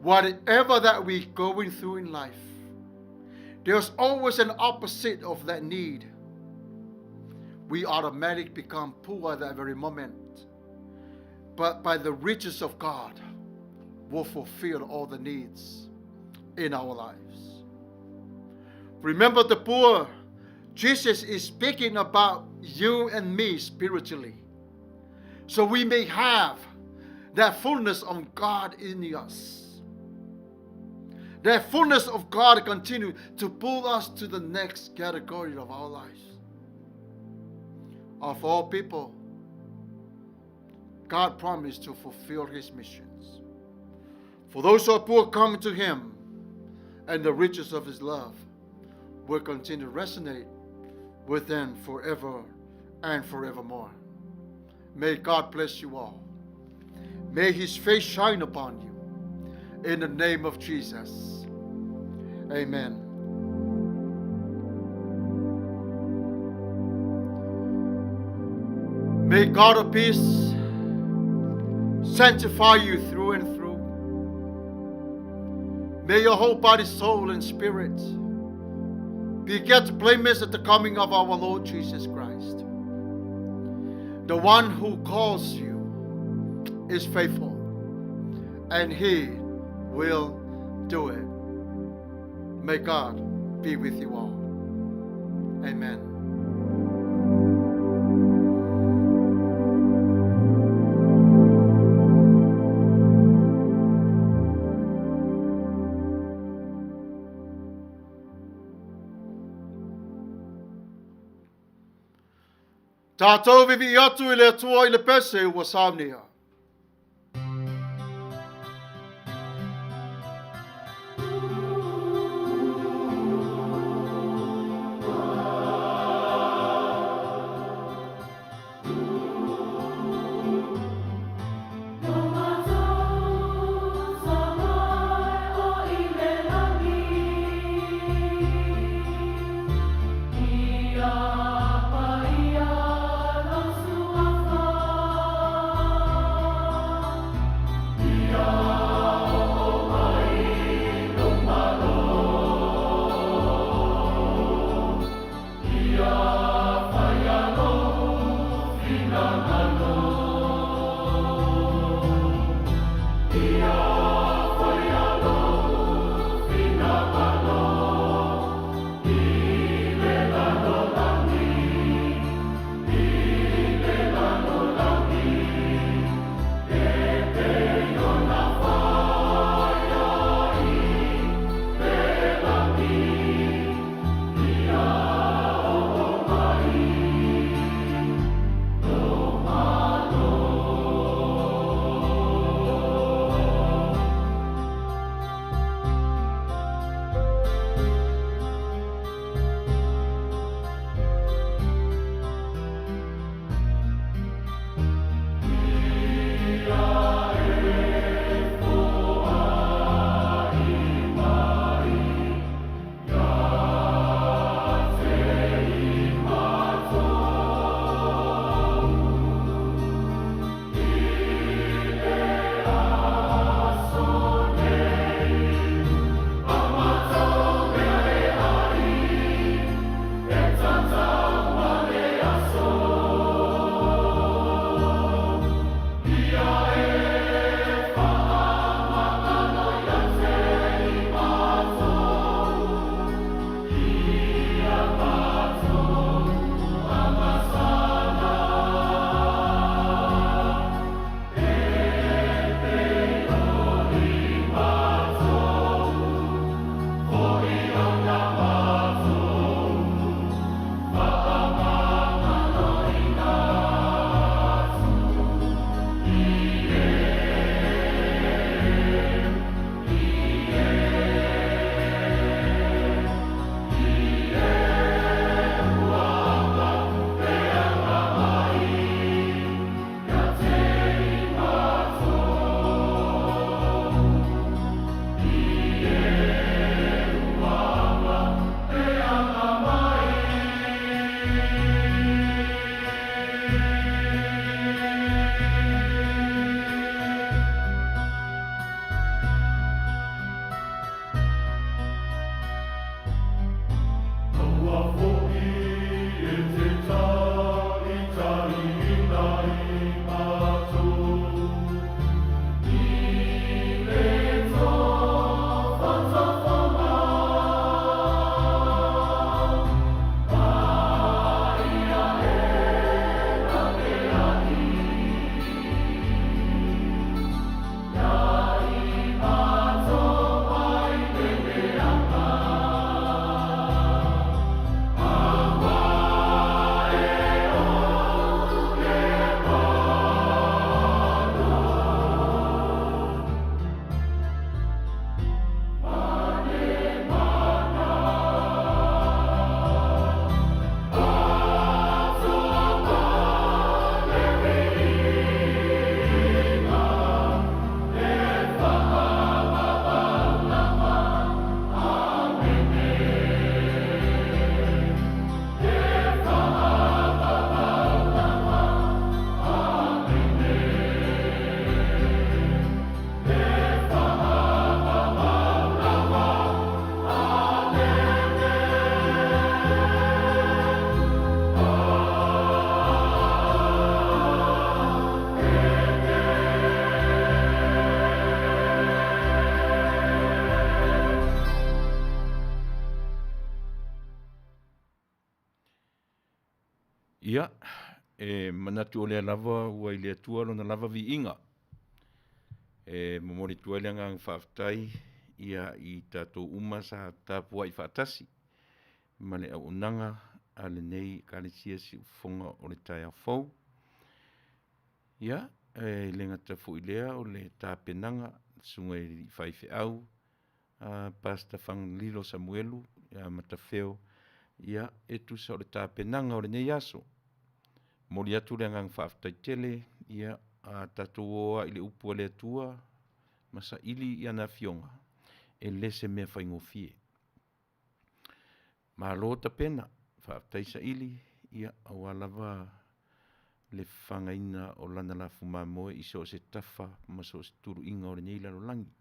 Whatever that we're going through in life, there's always an opposite of that need. We automatically become poor at that very moment. But by the riches of God, will fulfill all the needs in our lives. Remember the poor. Jesus is speaking about you and me spiritually. So we may have that fullness of God in us. That fullness of God continue to pull us to the next category of our lives. Of all people, God promised to fulfill his missions. For those who are poor come to him, and the riches of his love will continue to resonate with them forever and forevermore. May God bless you all. May his face shine upon you. In the name of Jesus. Amen. May God of peace sanctify you through and through. May your whole body, soul, and spirit be kept blameless at the coming of our Lord Jesus Christ. The one who calls you is faithful, and he will do it. May God be with you all. Amen. Tātou vivi atu i le Atua i le pese ua saunia. Ia, e manatu o lea lava ua i le Atua lona lava viiga. E momoli atu ai le agaga faafetai ia i tatou uma sa tapuai faatasi ma le auaunaga a lenei Ekalesia Siufofoga o le taeao fou. Ia, e le gata foi i lea o le tapenaga a le susuga i le alii faifeau a Pastor Fagalilo Samuelu ia Matafeo, ia e tusa o le tapenaga o lenei aso. Momoli atu le agaga faafetai tele, ia a tatou o lava i le upu a le Atua ma saili i ana afioga, e le o se mea faigofie. Malo tapena, faafetai saili, ia aua lava le fafagaina o Lana lafuma moe i so o se tafa ma so o se tuluiga o lenei lalolagi.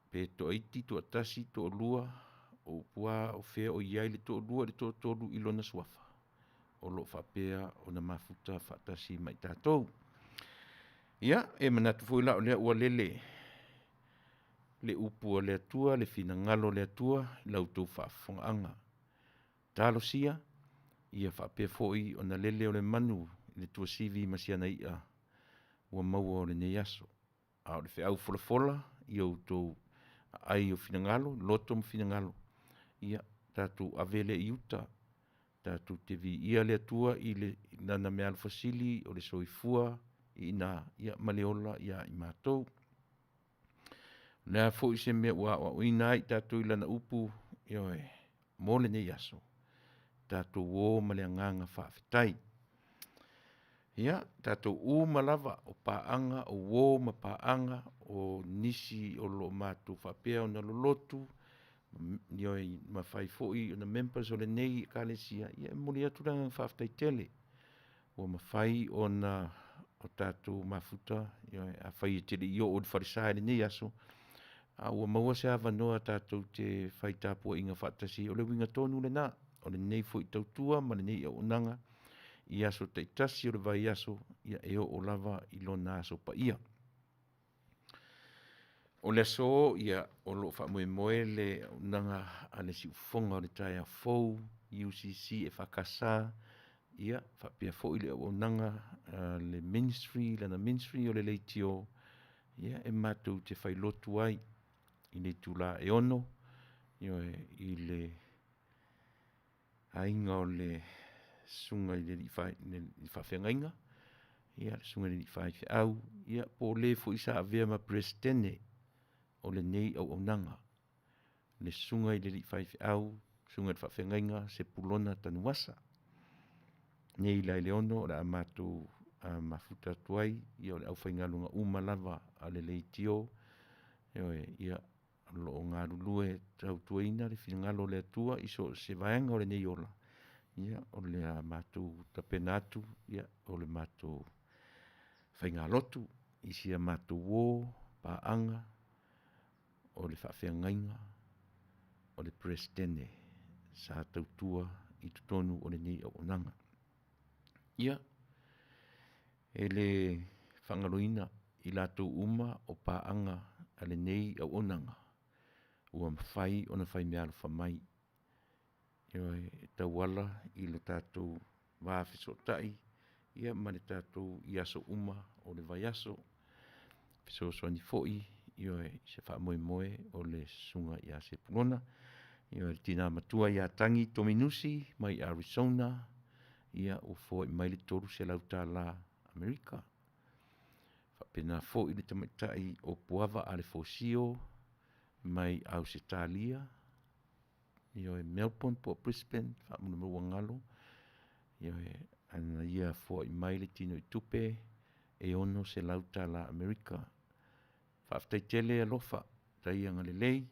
Pe toaiti, toatasi, toalua, o upu lava o fea o i ai le toalua i le toatolu i Lona Suafa, o lo o faapea ona mafuta faatasi ma i tatou. Ia, e manatu foi la o lea ua lele le upu a le Atua, le finagalo o le Atua i la outou faafofogaaga. Talosia ia faapea foi ona lele o le manu i le tuasivi ma si ana i'a ua maua o lenei aso. A o le feau folafola i outou aai o finagalo, loto ma finagalo, ia tatou ave lea i uta, tatou te viia le Atua i Lana meaalofa sili o le soifua iina ma le ola ia i matou. O le a foi se mea ua aoaoina ai i tatou i Lana upu, ioe, mo lenei aso, tatou o ma le agaga faafetai. Ia, tatou uma lava o paaga, o uo ma paaga, o nisi o lo o matou faapea ona lolotu, ioe, ma fai foi ona members o lenei Ekalesia, ia e momoli atu le agaga faafetai tele ua mafai ona o tatou mafuta. Ioe, afai e te le i oo i le falesa i lenei aso, a ua maua se avanoa tatou te fai tapuaiga faatasi ai, o le uiga tonu lena o lenei foi tautua ma lenei auaunaga i aso taitasi o le vaiaso, e oo lava i lona aso paia. O le aso, o lo o faamoemoe le auaunaga a le Siufofoga o le Taeao Fou UCC EFKS, ia faapea foi le auaunaga a le Ministry, lana Ministry o le Leitio, e matou te failotu ai i le itula e 6:00, ioe, i le aiga o le Susuga i le Faafeagaiga, le Susuga i le alii Faifeau, po o le foi sa avea ma Peresetene o lenei auaunaga, le Susuga i le alii Faifeau, Susuga i le Faafeagaiga Sepulona Tanuvasa. Nei la i le 6:00 o le a matou mafuta atu ai, o le aufaigaluega uma lava a le Leitio, ioe, ia, o lo o galulue e tautuaina le finagalo o le Atua i so o se vaega o lenei ola, ia o le a matou tapena atu o le matou faigalotu i si a matou uo, paaga, o le faafeagaiga, o le Peresetene sa tautua i totonu o lenei auaunaga. Ia, e le faagaloina i latou uma o paaga a lenei auaunaga ua mafai ona fai meaalofa mai, ioe, e tauala i le tatou va fesootai ma le tatou i aso uma o le vaiaso. Fesoasoani foi, ioe, i se faamoemoe o le Susuga ia Sepulona, ioe, le Tina Matua ia Tagi Tomenusi mai Arizona, ua foai mai le $300 Amerika. E faapena foi le tamaitai o Puava Alefosio mai Ausetalia, ioe, Melbourne po o Brisbane faamolemole ua galo, ioe, a na ia foai mai le tinoitupe e $600 Amerika. Faafetai tele alofa, faafetai agalelei,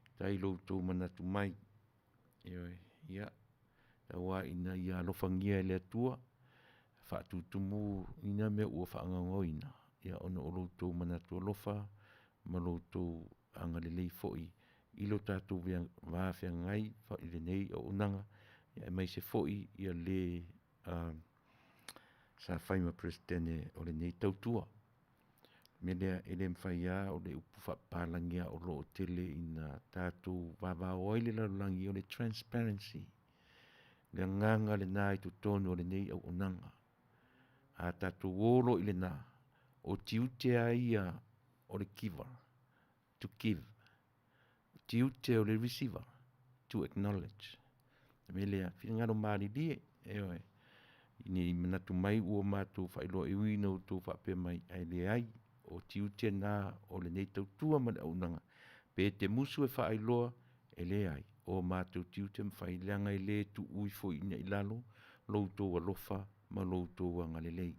faafetai i lo outou manatu mai. Ioe, ia, tau lava ina ia alofagia e le Atua faatutumuina mea ua faagaogoina ona o lo outou manatu alofa ma lo outou agalelei foi i lo tatou va feagai i lenei auaunaga, aemaise foi le sa fai ma Peresetene o lenei tautua. O le mea lea, e le mafai lava, o le upu faapapalagi lava o lo o tele ina tatou vavao ai le lalolagi, o le transparency. Le agaga lena i totonu o lenei auaunaga. A tatou o loa i lena, o tiute lava ia o le giver, to give. O tiute o le receiver, to acknowledge. O le mea lea, finagalo malilie, ioe, ne i manatu mai ua matou faailoa e ui ina outou faapea mai, ae leai, o tiute na o lenei tautua ma le auaunaga. Pe te musu e faailoa, e leai, o matou tiute ma fai, leaga e le tuuifoiina i lalo lo outou alofa ma lo outou agalelei.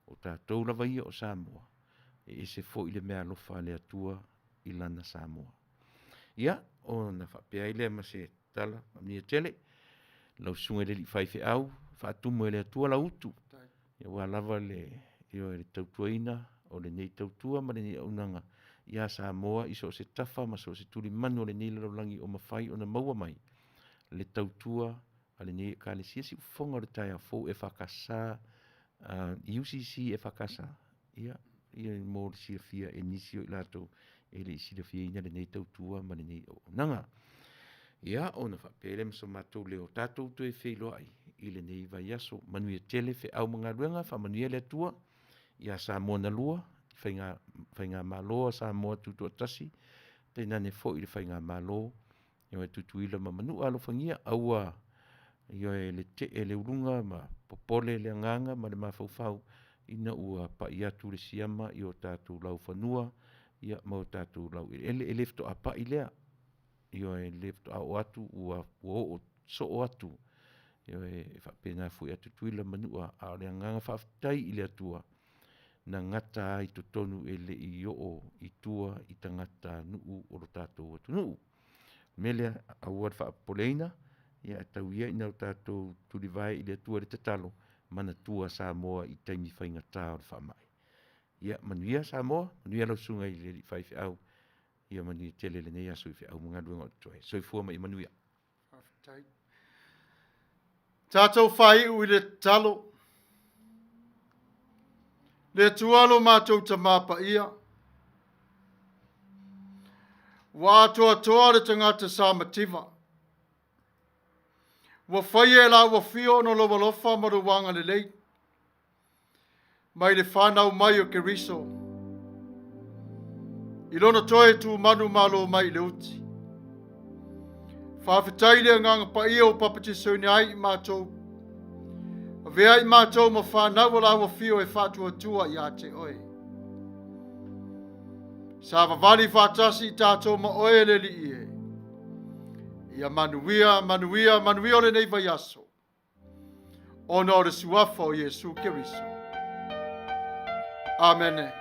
O tatou lava ia o Samoa, e ese foi le meaalofa a le Atua i lana Samoa. Ia, ona faapea ai lea ma se tala, manuia tele lau susuga i le alii faifeau, faatumu e le Atua lau utu, aua lava le, ioe, le tautuaina o lenei tautua ma lenei auaunaga ia Samoa i so o se tafa ma so o se tulimanu o lenei lalolagi o mafai ona maua mai le tautua a lenei Ekalesia Siufofoga o le Taeao Fou EFKS, UCC EFKS, ia, ia mo le silafia e nisi o i latou e le i silafiaina lenei tautua ma lenei auaunaga. Ia, ona faapea lea ma so matou leo, tatou toe feiloai i lenei vaiaso. Manuia tele feau ma galuega, faamanuia le Atua ia Samoa na lua, faiga, faigamalo a Samoa Tutoatasi, tainane foi le faigamalo Ioe, Tutuila ma Manua, alofagia, aua, ioe, le tee le uluga ma popole le agaga ma le mafaufau ina ua pai atu le siama i o tatou laufanua, ia ma o tatou laueleele. E le faatoa pai lea, ioe, e le faatoa oo atu ua oo soo atu, ioe, e faapena foi ia Tutuila ma Manua, a o le agaga faafetai i le Atua, na gata ai i totonu e le i oo i tua i tagatanuu o lo tatou atunuu. O le mea lea, aua le faapopoleina, ae tau ia ina o tatou tulivae i le Atua i le tatalo, manatua Samoa i taimi faigata o le faamai. Ia manuia Samoa, manuia lau susuga i le alii faifeau, ia manuia tele lenei aso i feau ma galuega o totoe. Soifua ma ia manuia. Faafetai. Tatou faaiu i le tatalo. Le Atua lo matou Tama Paia, ua atoatoa le tagata sa mativa. Ua faia e lau afio ona lou alofa ma lou agalelei. Mai le fanau mai o Keriso, i lona toe tumanu malo mai i le uti. Faafetai le agaga paia ua papatisoina ai i matou. Avea i matou ma fanau o lau afio e faatuatua ia te oe. Savavali faatasi i tatou ma oe le Alii e. Ia manuia, manuia, manuia o lenei vaiaso. Ona o le suafa o Iesu Keriso. Amene.